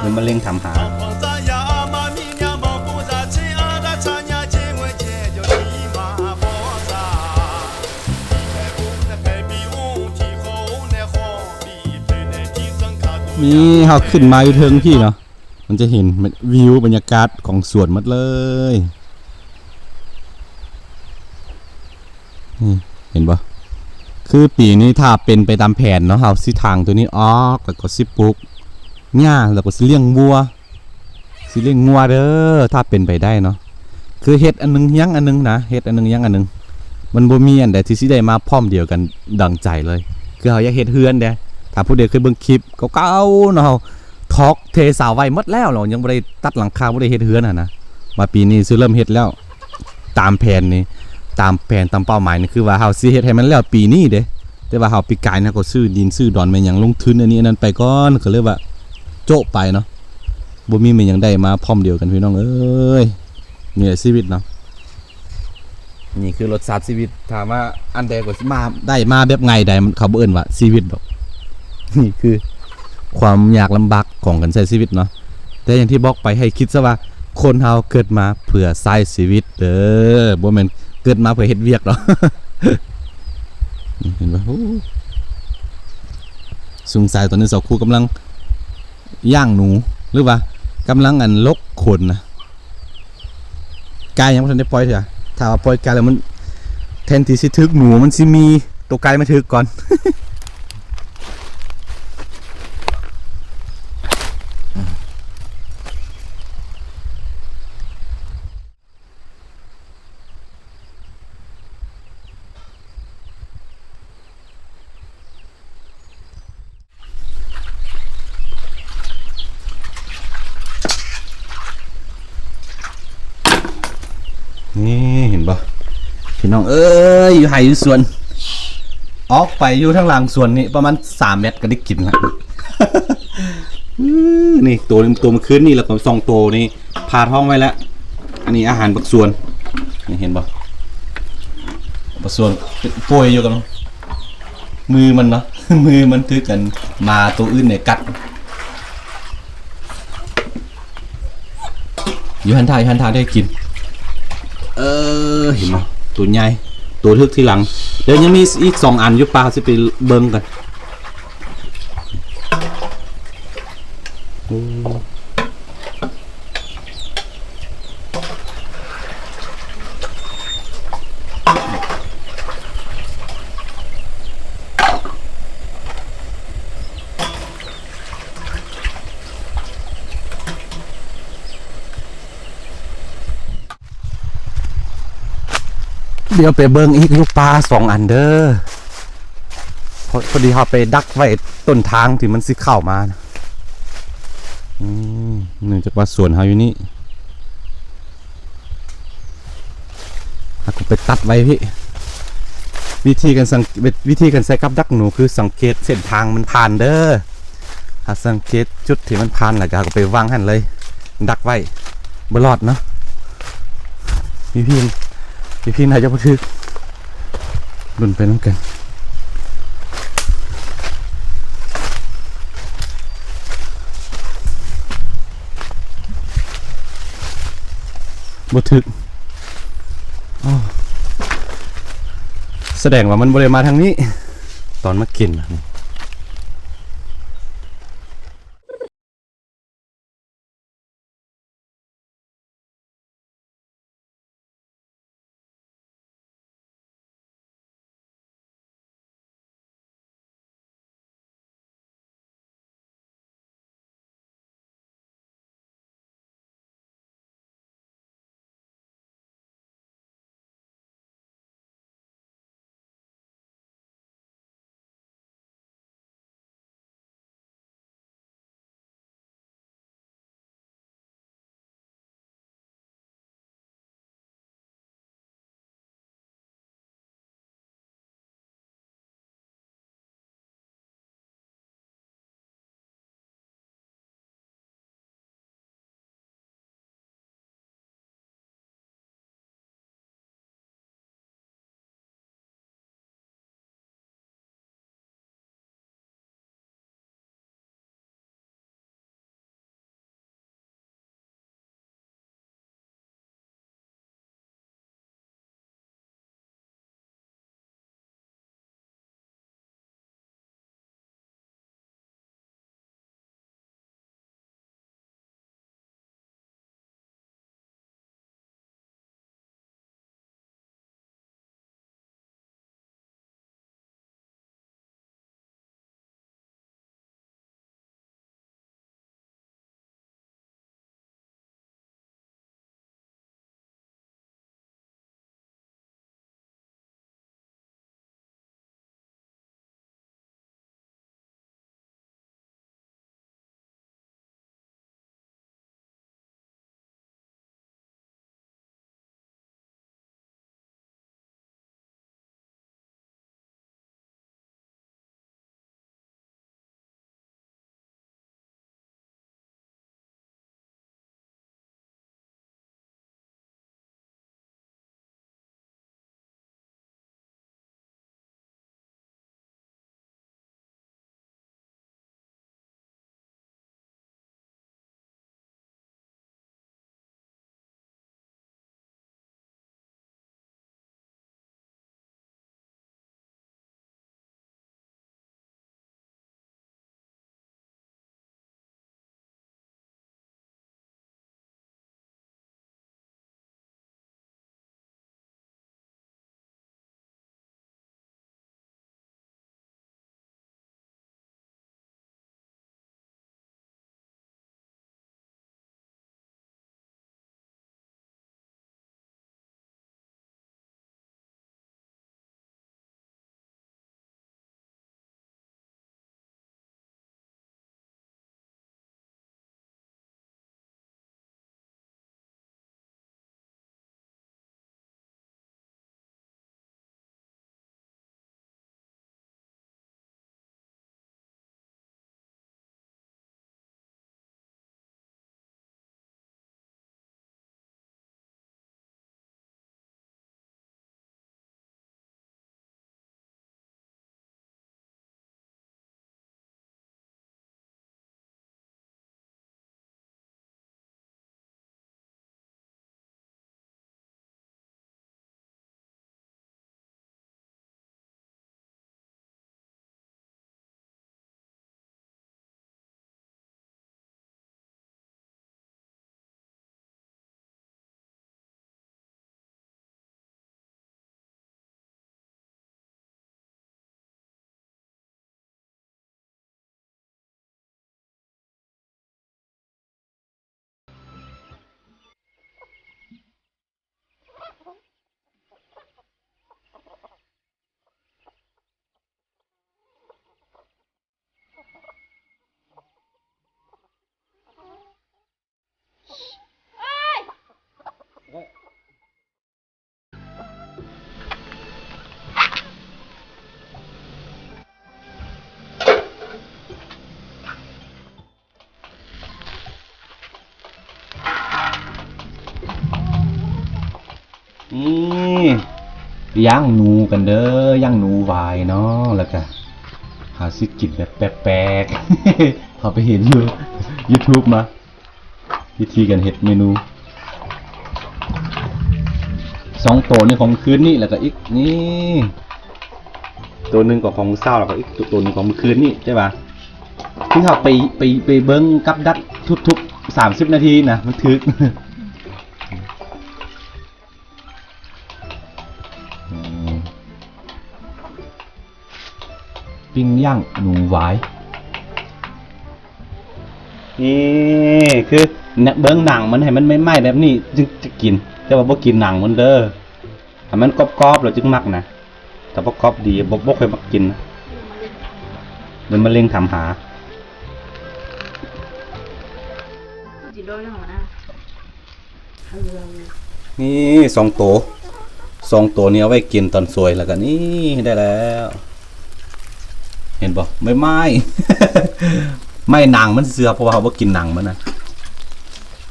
ຫຼືມະເຮັງຖາມຫາ. ນີ້ເຮົາຂຶ້ນມາຢູ່ເທິງພີ້ເນາະ ມັນຈະເຫັນ ມັນ ວິວບັນຍາກາດຂອງສວນໝົດເລີຍ. ນີ້ ເຫັນບໍ່? ຄືປີນີ້ຖ້າເປັນໄປຕາມແຜນເນາະ ເຮົາຊິຖາງໂຕນີ້ອອກ ແລ້ວກໍຊິປູກຫຍ້າ ແລ້ວກໍຊິລ້ຽງວັວ ຊິລ້ຽງງົວເດີ ຖ້າເປັນໄປໄດ້ເນາະ. ຄືເຮັດອັນໜຶ່ງຍັງອັນໜຶ່ງນະ ເຮັດອັນໜຶ່ງຍັງອັນໜຶ່ງ ມັນບໍ່ມີອັນໃດທີ່ຊິໄດ້ມາພ້ອມດຽວກັນດັ່ງໃຈເລີຍ. ຄືເຮົາຢາກເຮັດເຮືອນເດ້ ຖ້າຜູ້ໃດເຄີຍເບິ່ງຄລິບເກົ່າໆເນາະ ເຮົາຖອກເທເສົາໄວ້ໝົດແລ້ວ ແລ້ວຍັງບໍ່ໄດ້ຕັດຫຼັງຄາ ບໍ່ໄດ້ເຮັດເຮືອນຫັ້ນນະ. ມາປີນີ້ຊິເລີ່ມເຮັດແລ້ວ ຕາມແຜນນີ້ ຕາມແຜນ ຕາມເປົ້າໝາຍນີ້ ຄືວ່າເຮົາຊິເຮັດໃຫ້ມັນແລ້ວປີນີ້ເດ້. ແຕ່ວ່າເຮົາປີກາຍນີ້ ເຮົາກໍຊື້ດິນຊື້ດອນແມ່ນຫຍັງ ລົງທຶນອັນນີ້ອັນນັ້ນໄປກ່ອນ ກໍເລີຍວ່າໂຈະໄປເນາະ. ບໍ່ມີແມ່ນຫຍັງໄດ້ມາພ້ອມດຽວກັນ ພີ່ນ້ອງເອີຍ. ນີ້ແຫຼະຊີວິດເນາະ ນີ້ຄືລົດຊາດຊີວິດ. ຖາມວ່າອັນໃດກໍຊິມາໄດ້ມາແບບງ່າຍດາຍ ມັນ ເຂົາບໍ່ເອີ້ນວ່າຊີວິດດອກ. ນີ້ຄືຄວາມຍາກລຳບາກຂອງການໃຊ້ຊີວິດເນາະ. ແຕ່ຢ່າງທີ່ບອກໄປ ໃຫ້ຄິດຊະວ່າຄົນເຮົາເກີດມາເພື່ອໃຊ້ຊີວິດເດີ ບໍ່ແມ່ນເກີດມາເພື່ອເຮັດວຽກດອກ. ເຫັນບໍ່? ໂອ້ ສຸງຊາຍ ຕອນນີ້ສາວຄູກຳລັງຍ່າງໜູ ຫຼືວ່າກຳລັງ ອັນ ຫຼົກຂົນນະ. ກາຍັງບໍ່ທັນໄດ້ປ່ອຍເທື່ອ. ຖ້າວ່າປ່ອຍກາແລ້ວ ມັນ ແທນທີ່ຊິຖືກໜູ ມັນຊິມີໂຕກາມາຖືກກ່ອນ. ນີ້ ເຫັນບໍ່ ພີ່ນ້ອງເອີຍ ຢູ່ໄຮ່ຢູ່ສວນ ອອກໄປຢູ່ທາງຫຼັງສວນນີ້ປະມານສາມແມັດກໍໄດ້ກິນລະ. ນີ້ໂຕໜຶ່ງ ໂຕມື້ຄືນນີ້ ແລ້ວກໍສອງໂຕນີ້ຜ່າທ້ອງໄວ້ລະ. ອັນນີ້ອາຫານບັກສວນ ນີ້ເຫັນບໍ່ ບັກສວນປ່ວຍຢູ່ກັບ ມືມັນເນາະ ມືມັນຖືກກັນ ໝາໂຕອື່ນນີ້ກັດ. ຢູ່ຫັ້ນຖ້າ ຢູ່ຫັ້ນຖ້າໄດ້ກິນ. ເອີ ເຫັນບໍ່ ໂຕໃຫຍ່ ໂຕຖືກທີຫຼັງ. ແລ້ວຍັງມີອີກສອງອັນຢູ່ປ່າ ຊິໄປເບິ່ງກັນ. ໂອ້ ດຽວໄປເບິ່ງອີກຢູ່ປ່າສອງອັນເດີ. ພໍ ພໍດີເຮົາໄປດັກໄວ້ຕົ້ນທາງທີ່ມັນຊິເຂົ້າມານະ. ອືມ ເນື່ອງຈາກວ່າສວນເຮົາຢູ່ນີ້ ເຮົາກໍໄປຕັດໄວ້ພີ້. ວິທີການສັງ ວິ ວິທີການໃສ່ກັບດັກໜູ ຄືສັງເກດເສັ້ນທາງມັນຜ່ານເດີ. ຖ້າສັງເກດຈຸດທີ່ມັນຜ່ານແລ້ວກໍເຮົາກໍໄປວາງຫັ້ນເລີຍ ດັກໄວ້ ບໍ່ລອດເນາະ. ວິທີ ວິທີໜ້າຈະບໍ່ຖືກ ລຸ້ນໄປນຳກັນ. ບໍ່ຖືກ ສະແດງວ່າມັນບໍ່ໄດ້ມາທາງນີ້ ຕອນມາກິນ. ຍ່າງໜູກັນເດີ ຍ່າງໜູຫວາຍເນາະ ແລ້ວກະຫາຊິກິນແບບແປກໆ ເຮົາໄປເຫັນຢູ່ຢູທູບມາ ວິທີການເຮັດເມນູ ສອງໂຕນີ້ຂອງມື້ຄືນນີ້ ແລ້ວກະອີກນີ້ ໂຕໜຶ່ງກໍຂອງມື້ເຊົ້າ ແລ້ວກະອີກໂຕໜຶ່ງຂອງມື້ຄືນນີ້ ແຕ່ວ່າຄືເຮົາໄປ ໄປ ໄປເບິ່ງກັບດັກທຸກໆສາມສິບນາທີນະ ມັນຖືກ. ອືມ ປີ້ງຍ່າງໜູຫວາຍ ນີ້ຄືເບິ່ງໜັງມັນໃຫ້ມັນໄໝ້ໆແບບນີ້ຈຶ່ງຈະກິນ ແຕ່ວ່າບໍ່ກິນໜັງມັນເດີ ໃຫ້ມັນກອບໆແລ້ວຈຶ່ງມັກນະ ຖ້າບໍ່ກອບດີ ບໍ່ ບໍ່ຄ່ອຍມັກກິນນະ ເປັນມະເຮັງຖາມຫາ. ນີ້ສອງໂຕ ສອງໂຕນີ້ເອົາໄວ້ກິນຕອນສວຍ ແລ້ວກະນີ້ໄດ້ແລ້ວ ເຫັນບໍ່ ໄມ້ ໄມ້ ໄມ້ໜັງມັນເຊື່ອ ເພາະວ່າເຮົາບໍ່ກິນໜັງມັນນະ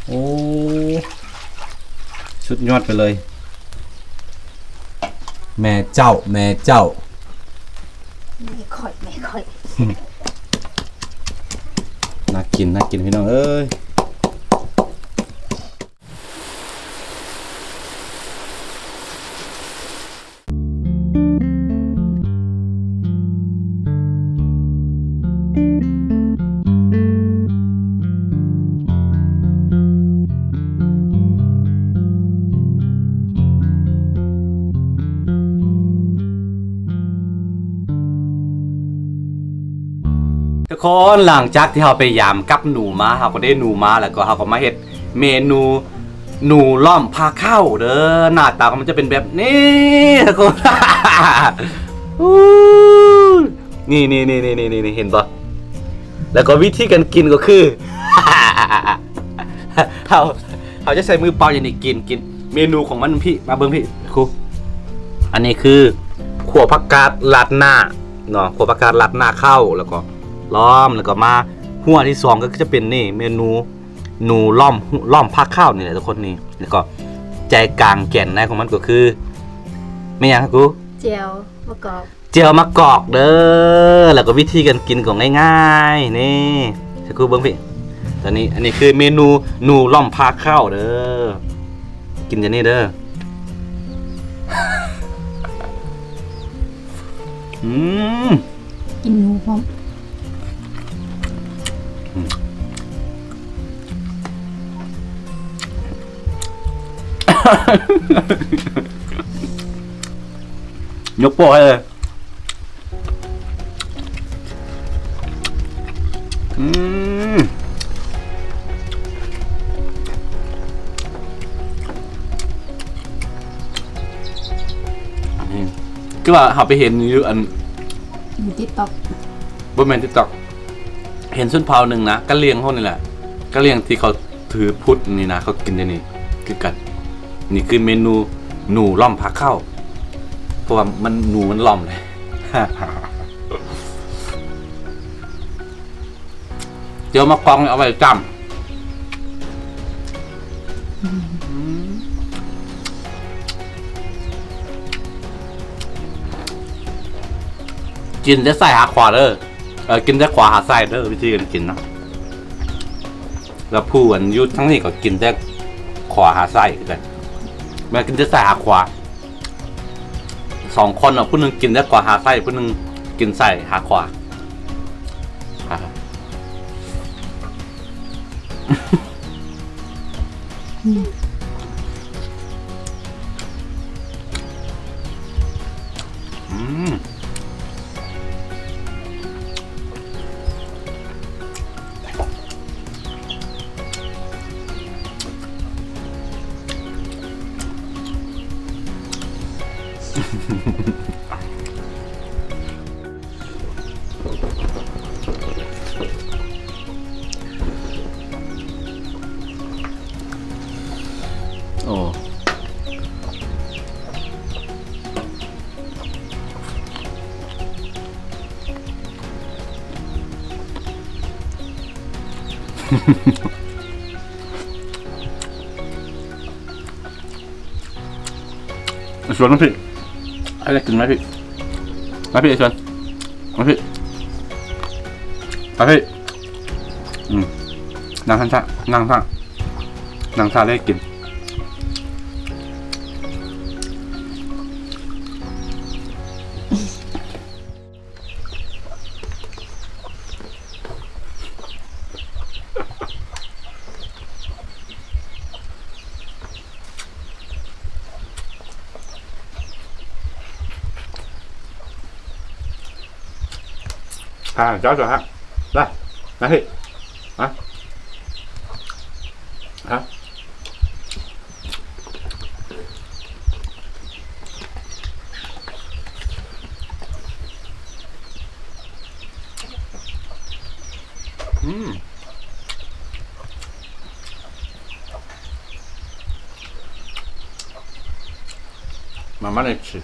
ໂອ້ ສຸດຍອດໄປເລີຍ ແມ່ເຈົ້າ ແມ່ເຈົ້າ ແມ່ຂ້ອຍ ແມ່ຂ້ອຍ ໜ້າກິນ ໜ້າກິນ ພີ່ນ້ອງເອີຍ. ທຸກຄົນ ຫຼັງຈາກທີ່ເຮົາໄປຢາມກັບໜູມາ ເຮົາກໍໄດ້ໜູມາ ແລ້ວກໍເຮົາກໍມາເຮັດເມນູໜູລ້ອມພາເຂົ້າເດີ ໜ້າຕາຂອງມັນຈະເປັນແບບນີ້ ທຸກຄົນ ນີ້ ນີ້ ເຫັນບໍ່ ແລ້ວກໍວິທີການກິນກໍຄື ເຮົາ ເຮົາຈະໃຊ້ມືເປົ່າຢ່າງນີ້ ກິນ ກິນ ເມນູຂອງມັນພີ່ ມາເບິ່ງພີ່ຄູ ອັນນີ້ຄືຂົ້ວຜັກກາດລາດໜ້າເນາະ ຂົ້ວຜັກກາດລາດໜ້າເຂົ້າ ແລ້ວກໍລ້ອມ ແລ້ວກໍມາຫົວທີສອງ ກໍຈະເປັນນີ້ ເມນູໜູລ້ອມ ລ້ອມພາເຂົ້ານີ້ແຫຼະທຸກຄົນນີ້ ແລ້ວກໍໃຈກາງແກ່ນໃນຂອງມັນກໍຄື ແມ່ນຫຍັງຄູ? ແຈ່ວມະກອກ ແຈ່ວມະກອກເດີ ແລ້ວກໍວິທີການກິນກໍງ່າຍໆ ນີ້ ໃຫ້ຄູເບິ່ງພີ່ ຕອນນີ້ ອັນນີ້ຄືເມນູໜູລ້ອມພາເຂົ້າເດີ ກິນຈັ່ງນີ້ເດີ ອືມ ກິນໜູພ້ອມ ອືມ ຍົກໂປ້ໃຫ້ເລີຍ ອືມ ອືມ ຄືວ່າເຮົາໄປເຫັນຢູ່ອັນ ຢູ່ຕິກຕັອກ ບໍ່ແມ່ນຕິກຕັອກ ເຫັນຊົນເຜົ່າໜຶ່ງນະ ກະຫຼ່ຽງເຮົານີ້ແຫຼະ ກະຫຼ່ຽງທີ່ເຂົາຖືພຸດນີ້ນະ ເຂົາກິນແນວນີ້ຄືກັນ ນີ້ຄືເມນູໜູລ້ອມພາເຂົ້າ ເພາະວ່າມັນ ໜູມັນລ້ອມເດ້ ແຈ່ວມະກອກນີ້ເອົາໄວ້ຈ້ຳ ອືມ ກິນແຕ່ຊ້າຍຫາຂວາເດີ ເອີ ກິນແຕ່ຂວາຫາຊ້າຍເດີ ວິທີການກິນເນາະ ແລ້ວຜູ້ອັນຢູ່ທາງນີ້ກໍກິນແຕ່ຂວາຫາຊ້າຍຄືກັນ ແມ່ນກິນແຕ່ຊ້າຍຫາຂວາ ສອງຄົນເນາະ ຜູ້ໜຶ່ງກິນແຕ່ຂວາຫາຊ້າຍ ຜູ້ໜຶ່ງກິນຊ້າຍຫາຂວາ ອືມ ອືມ ໂອ້ ຊວນພີ່ ໃຜໄດ້ກິນ ມາພີ້ ມາພີ້ ຊວນ ມາພີ້ ມາພີ້ ອືມ ນັ່ງຫັ້ນຊະ ນັ່ງຊະ ນັ່ງຊະ ໄດ້ກິນ. ອ່າ ເຈົ້າສວນ ມາ ມາພີ້ ມາ ຮະ. ອືມ ມາ ມາເລັກຊິ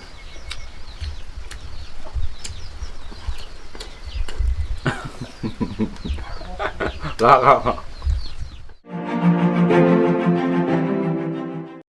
ລາວ.